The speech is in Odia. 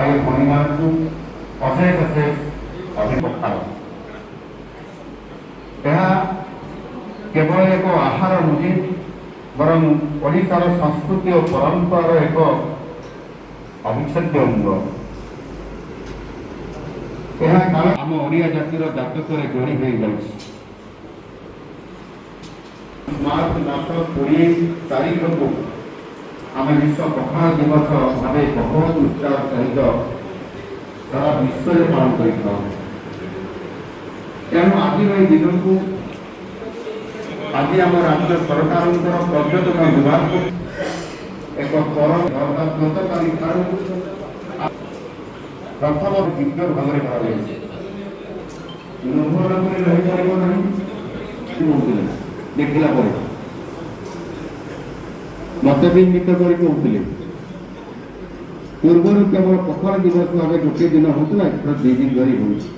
ଭାଇ ଭଉଣୀମାନଙ୍କୁ ଅଶେଷ ଅଶେଷ ଅଭିପଖାଳ। ଏହା କେବଳ ଏକ ଆହାର ନୁହେଁ, ବରଂ ଓଡ଼ିଶାର ସଂସ୍କୃତି ଓ ପରମ୍ପରାର ଏକ ଅବିଚ୍ଛେଦ୍ୟ ଅଙ୍ଗ। ଏହା କାଳ ଆମ ଓଡ଼ିଆ ଜାତିର ଜାତକରେ ଯୋଡ଼ି ହୋଇଯାଇଛି। ମାର୍ଚ୍ଚ ମାସ 20 ତାରିଖକୁ ଆମେ ବିଶ୍ୱ ପଖାଳ ଦିବସ ଭାବେ ବହୁତ ଉତ୍ସାହ ସହିତ ସାରା ବିଶ୍ୱରେ ପାଳନ କରିଥାଉ। ତେଣୁ ଆଜିର ଏହି ଦିନକୁ ଆଜି ଆମ ରାଜ୍ୟ ସରକାରଙ୍କର ପର୍ଯ୍ୟଟନ ବିଭାଗ ଏକ ପର ଅର୍ଥାତ୍ ଗତକାଲି ଠାରୁ ପ୍ରଥମ ଦ୍ୱିତୀୟ ଭାଗରେ କରାଯାଇଛି। ଲୋଭ ନ କରି ରହିପାରିବ ନାହିଁ କହୁଥିଲେ। ଦେଖିଲା ପରେ ମତେ ବି ଇଙ୍ଗିତ କରି କହୁଥିଲେ। ପୂର୍ବରୁ କେବଳ ପଖାଳ ଦିବସ ଭାବେ ଗୋଟିଏ ଦିନ ହେଉଥିଲା, ଏଥର 2 ଦିନ ଧରି ହେଉଛି।